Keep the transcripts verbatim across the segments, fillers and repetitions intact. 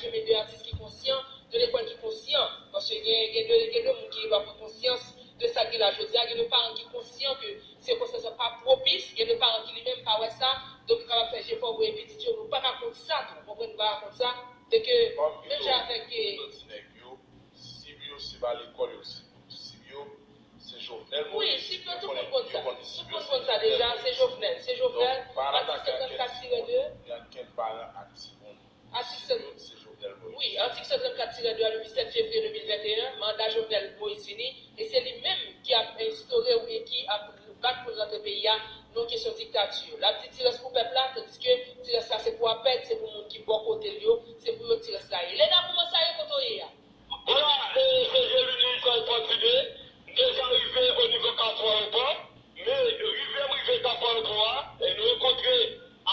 Gen de atis ki konsyan, de lekòl ki konsyan. Paske gen, gen de, gen de moun ki ap pran konsyans de sa k gen la jodi a. Gen de paran ki konsyan ke sikonstans lan pa pwopis. Gen de paran ki li menm pa wè sa. Donk, yo kapab fè jefò pou pitit yo. Nou pa ka kont sa tou. Konprann, nou pa ka kont sa. De ke, menm jan avèk, eh, sib yo, se pa lekòl yo sib. Sib yo, se Jovenel Moïse. Wi, sib yo, tout moun konn sa. Tout moun konn sa deja, se Jovenel. Se Jovenel, atik san trannkat tirè de. Atik san trannkat tirè de a, depi sèt fevriye de mil venteyen, manda Jovenel Moïse fini, e se li menm ki ap enstore oubyen ki ap bat pou l rantre peyi a nan kesyon diktati. L ap di ti rès pou pèp la, tandiske ti rès la se pou Apèd, se pou moun ki bò kote l yo, se pou yo ti rès la ye. Lena, kòman sa ye kote w ye a? Vwala, e, se Jelini Fòl Fòtine, m deja rive o nivo Kafou Ayewopò, men rive m rive Kafou Ayewopò a, e nou rankontre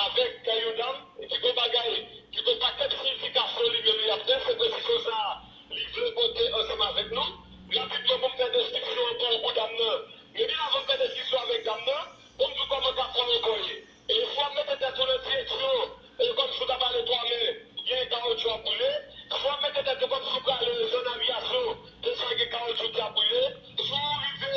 avèk yon dam ki gon bagay, ki gon pakèt siyifikasyon li menm li ap fè, se presizyon sa a li vle pote ansanm avèk nou. Rapidman pou m fè deskripsyon ankò pou dam nan, men byen avan m fè deskripsyon avèk dam nan, pou m di w kòman Kafou Ayewopò ye. E si w ap mete tèt ou nan direksyon, e kòmsi w ta pale twa men, gen kawotchou ap boule. Si w ap mete tèt ou kòmsi w prale zòn aviyasyon, deja gen kawotchou ki ap boule. Si w rive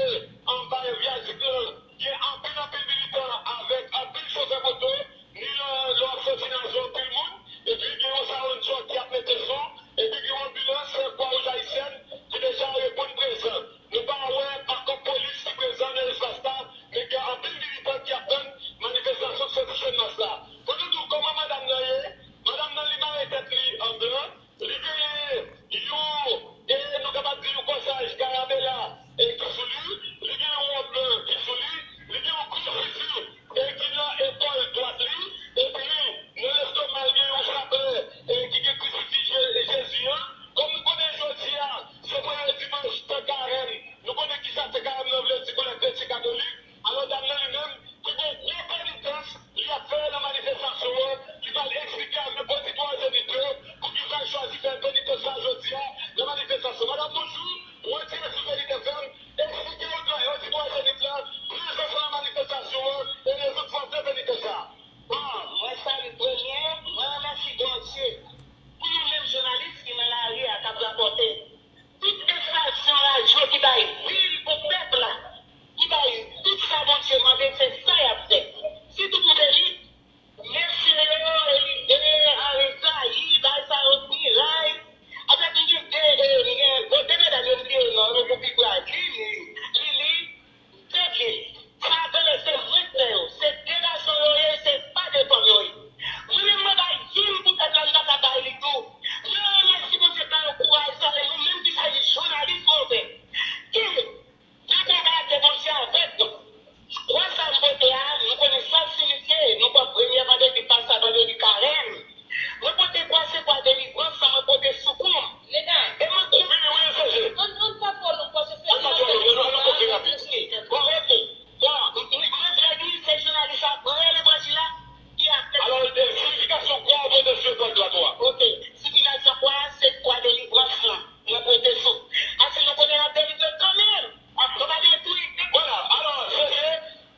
anba viyadik lan, gen anpil, anpil militan avèk anpil chofè moto, ni lè, lè w ap soti nan zòn anpil moun, epi gen yon sawon djòk ki ap mete son, epi gen yon anbilans Kwa Wouj Ayisyèn ki deja reponn prezan. Nou pa wè pa kòk polis ki prezan nan espas la, men gen anpil militan ki ap tann manifestasyon k soti Channmas la. Fò nou di w kòman madanm nan ye. Madanm nan li mare tèt li an blan, li genyen yon, e nou kapab di yon kòsaj karabela, e ki sou li, li gen yon wòb blan ki sou li, li gen yon gwo fizi, e ki nan epòl dwat li, epi nan lestoma l gen yon chaplè, e ki gen krisifi Je-, Jezi an. Kòm nou konnen jodi a, se premye dimanch tan karèm, nou konnen kisa tan karèm nan vle di pou lèkretyen katolik. Alò, dam nan li menm, ki gen gwo penitans, li ap fè nan manifestasyon an, ki pral eksplike a nenpòt ti twa Zenit yo poukisa l chwazi fè penitans sa jodi a nan manifestasyon. Madanm, bonjou, ou an dirèk sou Zenith F M, eksplike yon ti twa Zenit la, prezans ou nan manifestasyon an, e rezon k fè w fè penitans sa. Bon, mwen salye premye, mwen remèsye Bondye pou nou menm jounalis ki nan lari a k ap rapòte. Tout estansyon radyo ki bay vil pou pèp la, ki bay tout sa Bondye mande, se sa y ap fè. Sitou pou Deli, mesye yo, Elide, Arizayi, bay sa yo, Miray. Anfèt, m gen de, e, m gen, bon, de medam yo, m bliye non yo pou pi prè. Lili, Lili, Tèt li, sa a tande se mwen k fè yo. Se de gason yo ye, se pa de fanm yo ye. Mwen menm mwen bay vi m pou pèp la, m ta ka bay li tou. Mwen remèsye Bondye k ba yo kouraj sa, e nou menm ki sèvi jounalis nou fè. Kenbe. N ap travay ak Bondye avèk nou. Kwa sa m pote a, nou konnen sa l siyifye, nou pran premye vandredi Paska, vandredi karèm. Mwen pote kwa, se kwa delivrans lan, mwen pote sou kò m. Lena, e mwen kouvri wi, Sese. Ann, ann pa twò long, paske fè ann pa twò long, ann, ann, ann kouvri rapid. Bon, oke. Bon, m, m, mwen vle di, se jounalis la pran levanjil la ki ap fè. Alò, e, siyifikasyon kwa w pote sou epòl dwat ou a? Oke. Siyifikasyon kwa a, se kwa delivrans lan. Mwen pote sou. Paske nou konnen l ap delivre kanmenm. Ap, nou pa gen pri. Vwala, alò, Sese,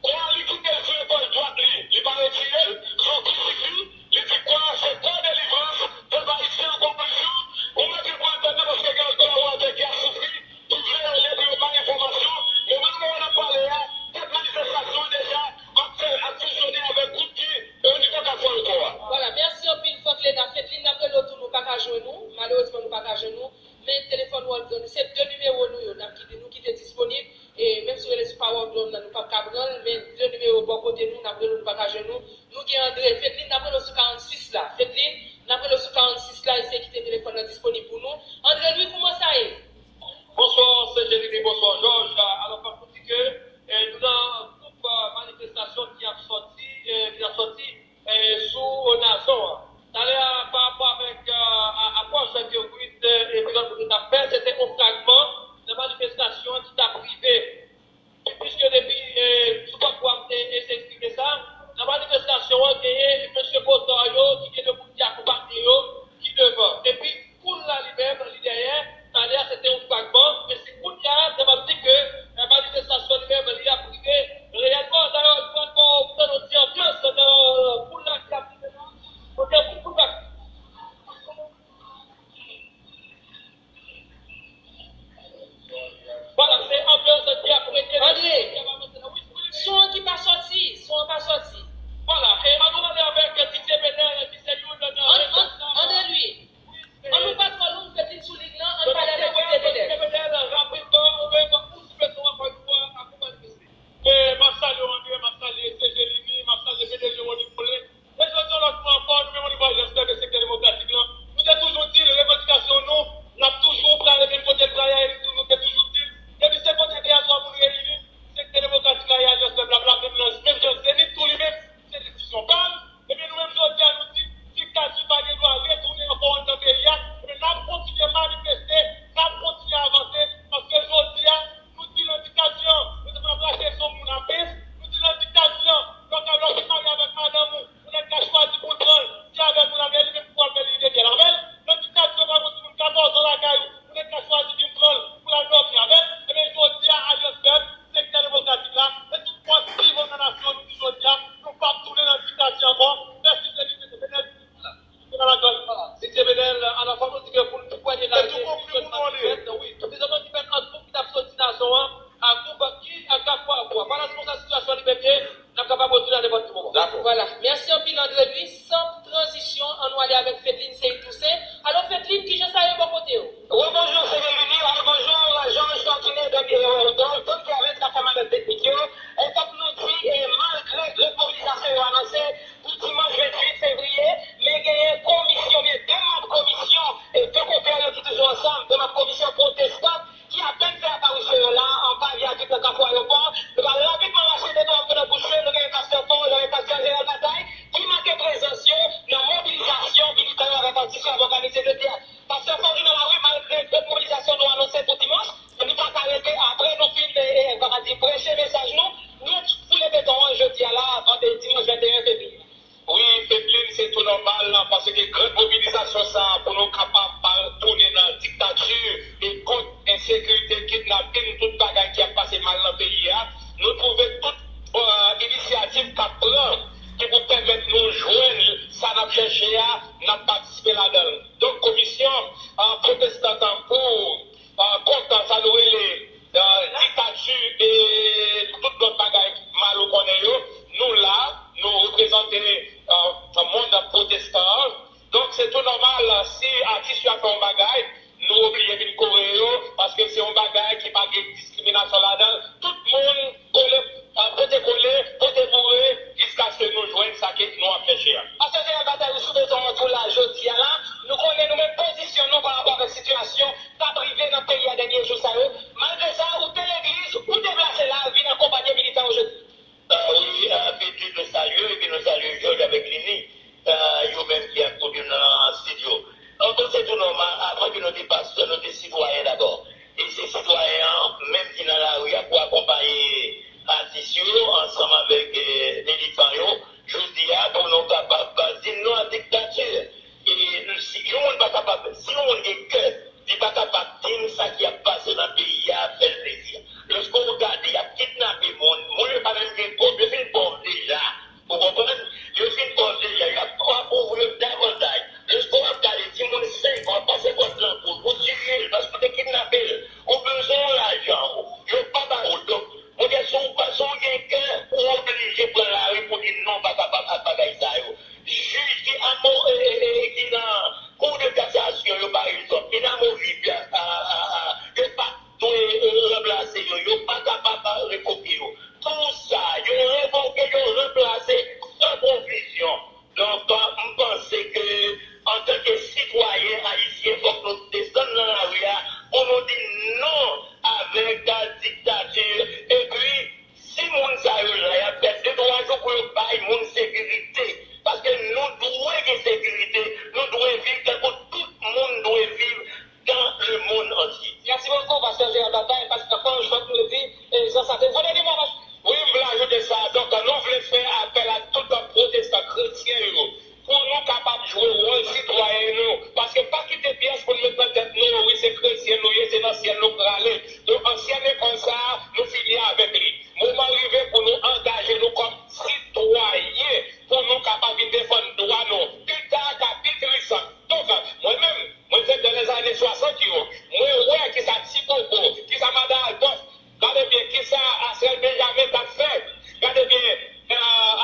Kwa li kite l sou epòl dwat li, li pa retire l, sou fizik li, li di kwa a se kwa delivrans, pèp ayisyen an. Konklizyon, ou mèt li pran tèt nan paske gen lòt kolaboratè ki ap soufri, ki vle rele pou yo bay enfòmasyon, men mwen menm wè n ap pale a, tèt manifestasyon an deja ap fè, ap fonksyone avèk gwoup ki, e, o nivo Kafou Ayewopò a. Vwala, mèsi anpil, Franklena. Fedlin, n ap rele w tou, nou pa ka jwenn ou, malerezman nou pa ka jwenn ou, men telefòn ou an, se de nimewo nou yo, n ap kite, nou kite disponib. E menm si w rele sou Power Drone nan, nou p ap ka pran l, men de nimewo bò kote nou, n ap rele w, nou pa ka jwenn ou. Nou gen Andre. Fedlin, n ap rele w sou karannsis la. Fedlin, n ap rele w sou karannsis la, eseye kite telefòn nan disponib pou nou. Andre Louis, kòman sa ye? Bonswa, Sè Jeremy, bonswa, Jòj. Alò, fòk nou di ke, eh, nou nan gwoup, eh, manifestasyon ki ap sòti, eh, ki ap sòti eh, sou Nazon an. Talè a, pa rapò avèk, eh, a-, apwòch ke Wid, eh, epi lòt moun yo t ap fè, se te yon fragman nan manifestasyon an ki t ap rive. Piske depi, eh, sou pòt pou m te eseye eksplike sa, nan manifestasyon an, genyen Jodi a, pastè Fori nan lari, malgre gwo mobilizasyon nou anonse pou dimanch, nou pa ka rete apre nou fin, e, e, kòman di, preche mesaj nou. Nou foule beton an jodi a la, vandredi, dimanch venteyen fevriye. Wi, Fedlin, se tou nòmal, paske gran mobilizasyon sa a pou nou kapab pa tounen nan diktati e kont ensekirite, kidnapin, tout bagay ki ap pase mal nan peyi a. Nou twouve tout, e, inisyativ k ap pran ki pou pèmèt nou jwenn sa n ap chèche a, n ap patisipe ladan l. Donk, komisyon, e, pwotestan tankou, e, kontan sa nou rele, e, diktati e tout lòt bagay mal ou konnen yo, nou la, nou reprezante, e, mond pwotestan an. Donk, se tou nòmal, si atis yo ap fè yon bagay, nou oblije vin kore yo, paske se yon bagay ki pa gen diskriminasyon ladan l. Tout moun kole, e, pote kole, pote boure, jiskaske nou jwenn sa ke nou ap chèche a. Pastè Jean Bataille, ou sou beton an tou la, jodi a la, nou konnen nou menm pozisyon nou pa rapò avèk sitiyasyon k ap rive nan peyi a dènye jou sa yo. Malgre sa, ou te legliz, ou deplase la, vin akonpanye militan yo jodi. E, wi, e, Fedlin, nou salye w, epi nou salye Jòj avèk Lini, e, yo menm ki ak nou nan estidyo. Donk, se tou nòmal, avan ke nou te pastè, nou te sitwayen dabò. E se sitwayen an menm ki nan lari a pou akonpaye atis yo, ansanm avèk, e, militan yo, jodi a, pou nou kapab di non a diktati. E si yon moun pa kapab, si yon moun gen kè, li pa kapab di m sa ki ap pase nan peyi a, fè l plezi. Lòske w gade, y ap kidnape moun, moun yo pa menm gen kòb, yo fin pòv deja. Ou konprann? Yo fin pòv deja, y ap, y ap ouvri yo davantaj. Lòske w ap gade, timoun senk an, w ap pase pòt lan pou l, ou tiye l, paske w te kidnape l, ou bezwen yon lajan, ou, yo pa ba ou l. Donk, monchè, si w pa, si w gen kè, ou oblije pran lari pou di non, pa kapab ak bagay sa yo. Jij ki amo-, e, e, e, ki nan Cour de cassation yo, pa egzanp, inamovib, a, a, a, a, yo pa dwe, e, ranplase yo, yo pa kapab revoke yo. Tou sa, yo revoke, yo ranplase san pwovizyon. Donk, m panse ke, antanke sitwayen ayisyen, fòk nou desann nan lari a pou nou di non avèk diktati. Epi, si moun sa yo la, y ap fè de twa jou pou yo bay moun sekirite. Paske nou dwe gen sekirite, nou dwe viv tankou tout moun dwe viv dans le monde entier. Merci beaucoup, pastè Gérald Bataille, pastè Fanj, fòk nou di, e, jan sa te. Fòk nou di, mwen, wi, m vle ajoute sa. Donk, nou vle fè apèl a tout pwotestan kretyen yo pou nou kapab jwe wòl sitwayen nou. Paske pa kite pyès pou n met nan tèt nou, wi, se kretyen nou ye, se nan syèl nou prale. Donk, ansyen lekòl sa a, nou fini avèk li. Moman rive pou nou angaje nou kòm sitwayen, pou nou kapab vin defann dwa nou. Pita ka pi tris. Donk, mwen menm, mwen fèt dans les années soixante yo, mwen wè kisa Ti Bobo, kisa Madan Adolphe, gade byen kisa Axel Benjamin t ap fè. Gade byen, e,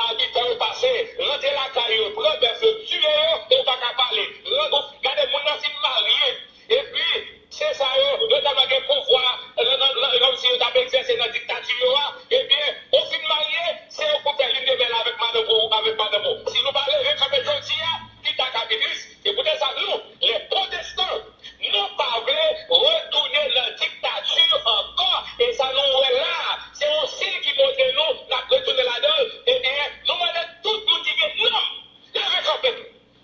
abitan yo pase, rantre lakay yo, pran bèf yo, tiye yo, e yo pa ka pale. Gade moun nan fin marye. Epi, se sa yo, yo tèlman gen pouvwa, nan, nan, nan, kòmsi yo t ap egzèse nan diktati yo a, ebyen, ou fin marye, se yo pou fè lin de mèl avèk madanm ou, avèk madanm ou. Si nou pa leve kanpe jodi a, pita ka pi tris. Se poutèt sa nou, lè pwotestan, nou pa vle retounen nan diktati ankò. E sa nou wè la a, se yon siy ki montre nou n ap retounen ladan l. Ebyen, nou mande tout moun ki gen nanm, leve kanpe.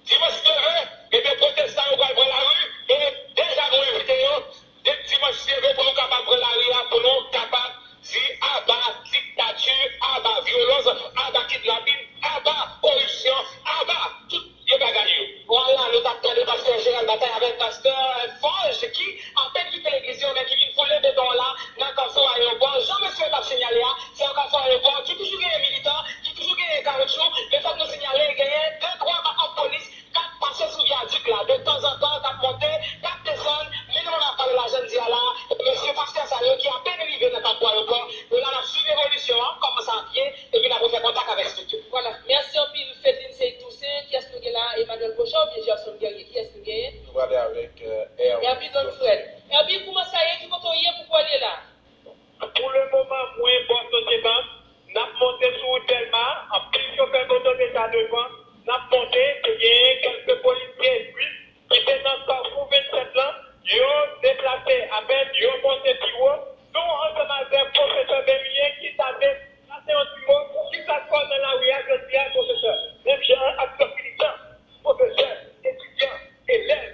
Dimanch leve, ebyen, pwotestan yo pral pran lari, e deja nou envite yo, de dimanch leve pou nou kapab pran lari a, pou nou kapab di aba diktati, aba vyolans, aba kidnapin, aba koripsyon, aba tout vye bagay yo. Vwala, nou t ap tande pastè Gérald Bataille avèk pastè Forge ki apèn kite legliz yo, men ki vin foule beton an la nan kafou ayewopò. Jan mesye yo t ap sinyale a, se nan kafou ayewopò ki toujou genyen militan, ki toujou genyen kawotchou, men fòk nou sinyale, genyen de twa bakòp polis k ap pase sou vyadik la, de tanzantan, k ap monte, k ap desann, men nou menm n ap pale la, jan n di a la, mesye pastè sa yo ki apèn rive nan kafou ayewopò, yo la n ap swiv evolisyon an, kòman sa ap ye, epi n ap refè kontak avèk estidyo. Vwala. Mèsi anpil, Fedlin Sey Toussaint, kiyès nou gen la? Emmanuel Beauchamp oubyen Gerson Guerrier, kiyès nou genyen? Nou prale avèk, e, Herbie Godfred. Herbie, kòman sa ye? Ki kote w ye? Poukisa w ye la? Pou le moman, mwen bò Sogebank, n ap monte sou wout Dèlma, anpil chofè moto deja devan, n ap monte, te genyen kèlke polisye ris ki te nan kafou vennsèt lan, yo deplase apèn, yo monte pi wo, nou ansanm avèk pwofesè Bermilien ki ta vle pase yon ti mo, kisa k fè w nan lari a jodi a, pwofesè? Menm jan ak lòt militan, pwofesè, etidyan, elèv,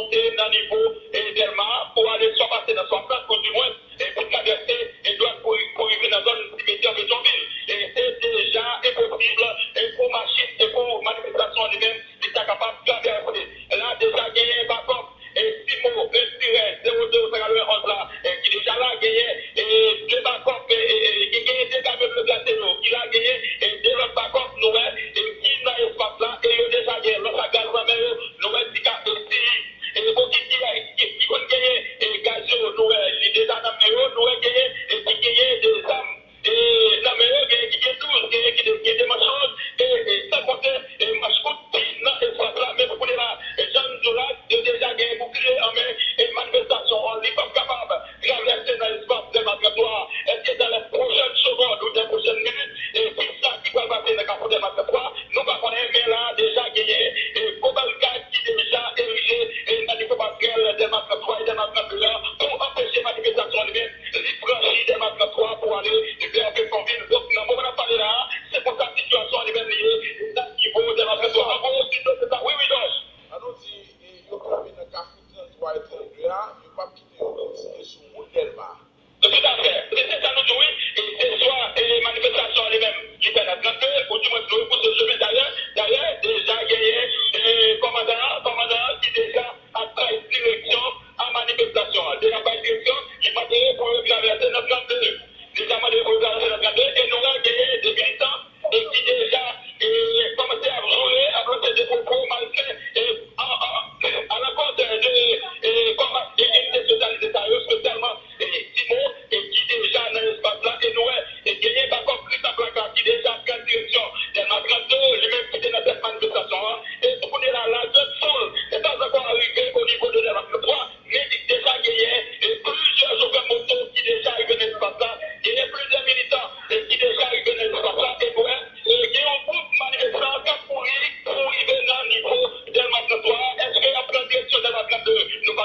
monte nan nivo e Dèlma pou ale swa pase nan swasant pou di mwen e pou travèse e dwat pou pou rive nan zòn simetyè Petyonvil. E se deja enposib e pou machin e pou manifestasyon an li menm li ta kapab travèse.